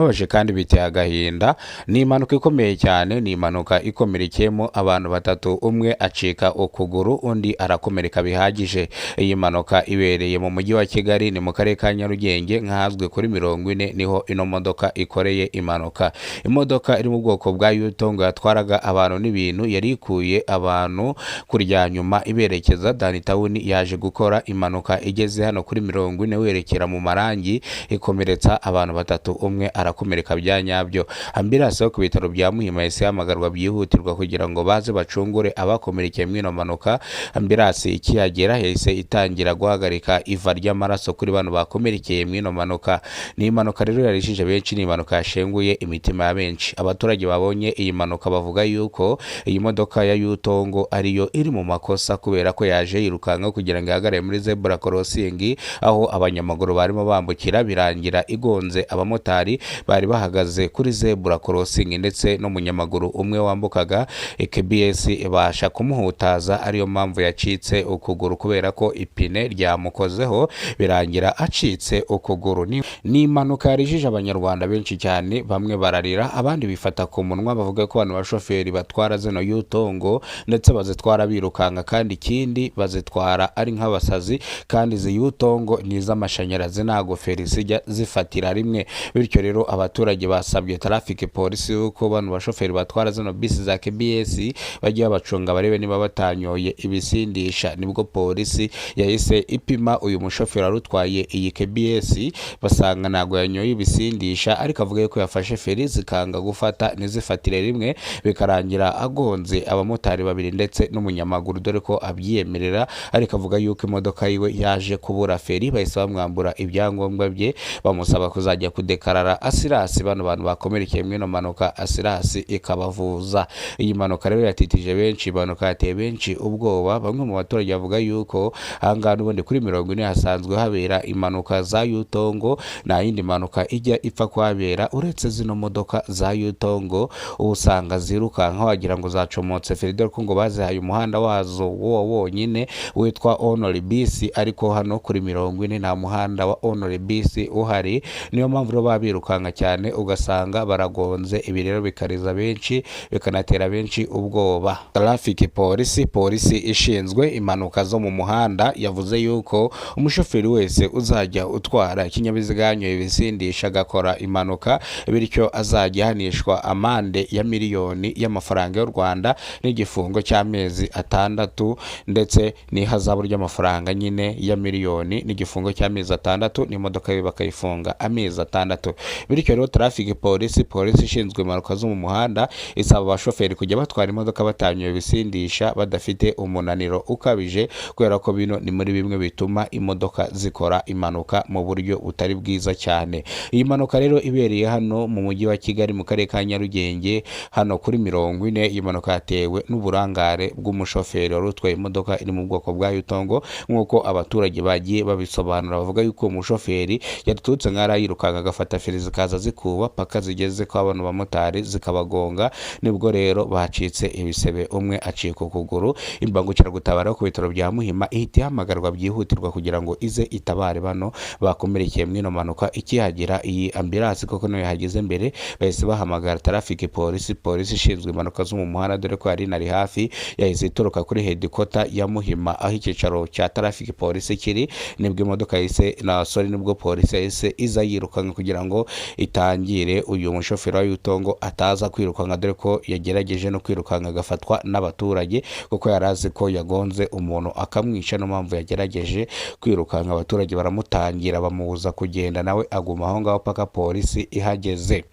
Birababaje kandi biteye agahinda. Ni impanuka ikomeye cyane, ni impanuka ikomerekeyemo abantu batatu, umwe acika ukuguru, undi arakomereka bihagije. Iyi mpanuka ibereye mu mujyi wa Kigali, ni mu karere ka Nyarugenge, nk'ahazwi kuri 40, niho ino modoka ikoreye impanuka. Imodoka iri mu bwoko bwa Yutongo yatwaraga abantu n'ibintu, yari ikuye abantu kurya nyuma iberekeza Downtown, yaje gukora impanuka igeze hano kuri 40 werekera mu Marangi, ikomeretsa abantu batatu, umwe arakomereka bya nyabyo. Ambulance yo ku bitaro bya Muhima yahise ihamagarwa byihutirwa kugira ngo baze bacungure abakomerekeye muri ino mpanuka. Ambulance ikihagera yahise itangira guhagarika iva ry'amaraso kuri bano bakomerekeye muri ino mpanuka. Ni impanuka rero yarishije benshi, ni impanuka yashenguye imitima ya benshi. Abaturage babonye iyi mpanuka bavuga yuko iyi modoka ya Yutongo ariyo iri mu makosa, kubera ko yaje yirukanka kugira ngo ihagarare muri zebra crossing aho abanyamaguru barimo bambukira, birangira igonze abamotari bari bahagaze kuri zebra crossing, ndetse n'umunyamaguru umwe wambukaga KBS ibasha kumuhutaza, ariyo mpamvu yacitse ukuguru kubera ko ipine ryamukozeho birangira acitse ukuguru. Ni impanuka yarijije abanyarwanda benshi cyane, bamwe bararira, abandi bifata ku munwa, bavuga ko abantu bashoferi batwara zino Yutongo ndetse bazitwara birukanka, kandi ikindi bazitwara ari nk'abasazi, kandi izi Yutongo ni iz'amashanyarazi, ntago feri zijya zifatira rimwe. Bityo rero abaturage basabye traffic polisi yuko bano bashoferi batwara zino bisi za KBS bajya babacunga barebe niba batanyoye ibisindisha. Nibwo polisi yahise ipima uyu mushoferi wari utwaye iyi KBS, basanga ntabwo yanyoye ibisindisha, ariko avuga yuko yafashe feri zikanga gufata, ntizifatire rimwe, bikarangira agonze abamotari babiri ndetse n'umunyamaguru, dore ko abyiyemerera, ariko avuga yuko imodoka yiwe yaje kubura feri. Bahise bamwambura ibyangombwa bye, bamusaba kuzajya kudekarara assurance bano bantu bakomerekeye muri ino mpanuka, assurance ikabavuza. Iyi mpanuka rero yatitije benshi, impanuka yateye benshi ubwoba. Bamwe mu baturage bavuga yuko ahangaha n'ubundi kuri 40 hasanzwe habera impanuka za Yutongo, nta yindi mpanuka ijya ipfa kuhabera uretse zino modoka za Yutongo, uba usanga zirukanka wagira ngo zacomotse feri, dore ko ngo bazihaye umuhanda wazo wo wonyine witwa Only Bus, ariko hano kuri 40 nta muhanda wa Only Bus uhari. Niyo mpamvu rero baba birukanka cyane, ugasanga baragonze. Ibi rero bikariza benshi, bikanatera benshi ubwoba. Traffic polisi, polisi ishinzwe impanuka zo mu muhanda, yavuze yuko umushoferi wese uzajya utwara ikinyabiziga yanyoye ibisindisha agakora impanuka, bityo azajya ahanishwa amande ya miliyoni y'amafaranga y'u Rwanda n'igifungo cy'amezi 6, ndetse n'ihazabu ry'amafaranga nyine ya miliyoni n'igifungo cy'amezi 6, n'imodoka ye bakayifunga amezi 6. Bityo rero traffic polisi, polisi ishinzwe impanuka zo mu muhanda, isaba abashoferi kujya batwara imodoka batanyoye ibisindisha, badafite umunaniro ukabije, kubera ko bino ni muri bimwe bituma imodoka zikora impanuka mu buryo butari bwiza cyane. Iyi mpanuka rero ibereye hano mu mujyi wa Kigali, mu karere ka Nyarugenge, hano kuri 40. Iyi mpanuka yatewe n'uburangare bw'umushoferi wari utwaye imodoka iri mu bwoko bwa Yutongo, nk'uko abaturage bagiye babisobanura. Bavuga yuko uwo mushoferi yaturutse nk'aho yirukanka, agafata feri zikaza zikuba paka zigeze kwa bano bamotari zikabagonga. Nibwo rero bacitse ibisebe, umwe acika ukuguru. Imbangukiragutabara yo ku bitaro bya Muhima ihita ihamagarwa byihutirwa kugira ngo ize itabare bano bakomerekeye muri ino mpanuka. Ikihagera iyi ambulance, koko niyo yahageze mbere, bahise bahamagara traffic polisi, polisi ishinzwe impanuka zo mu muhanda, dore ko yari inari hafi, yahise itoroka kuri headquarter ya Muhima aho icyicaro cya traffic polisi kiri. Nibwo imodoka yahise na sorry, nibwo polisi yahise iza yirukanka kugira ngo itangire uyu mushoferi wa Yutongo ataza kwirukanka, dore ko yagerageje no kwirukanka agafatwa n'abaturage, kuko yari azi ko yagonze umuntu akamwica. Niyo mpamvu yagerageje kwirukanka, abaturage baramutangira bamubuza kugenda, nawe aguma aho ngaho paka polisi ihageze.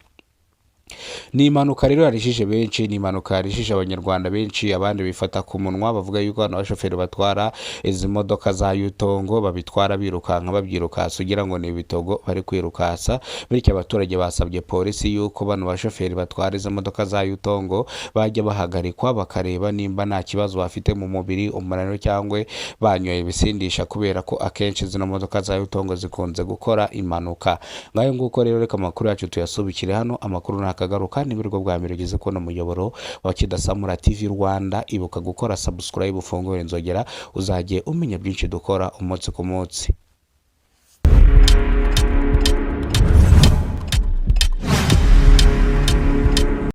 Ni impanuka rero yarishije benshi, ni impanuka yarishije abanyarwanda benshi, abandi bifata ku munwa, bavuga yuko hano abashoferi batwara izi modoka za Yutongo babitwara birukanka, babyirukasa ugira ngo ni ibitogo bari kwirukasa. Bityo abaturage basabye polisi yuko bano bashoferi batwara izi modoka za Yutongo bajya bahagarikwa, bakareba nimba nta kibazo bafite mu mubiri, umunaniro cyangwa banyoye ibisindisha, kubera ko akenshi zino modoka za Yutongo zikunze gukora impanuka. Ngayo nguko rero, reka amakuru yacu tuyasubikire hano. Amakuru ntakagaruka. Niba aribwo bwa mbere ugeze kubona umuyoboro wa Kidasamura TV Rwanda, ibuka gukora subscribe, ufungure inzogera, uzajye umenya byinshi dukora umunsi ku munsi.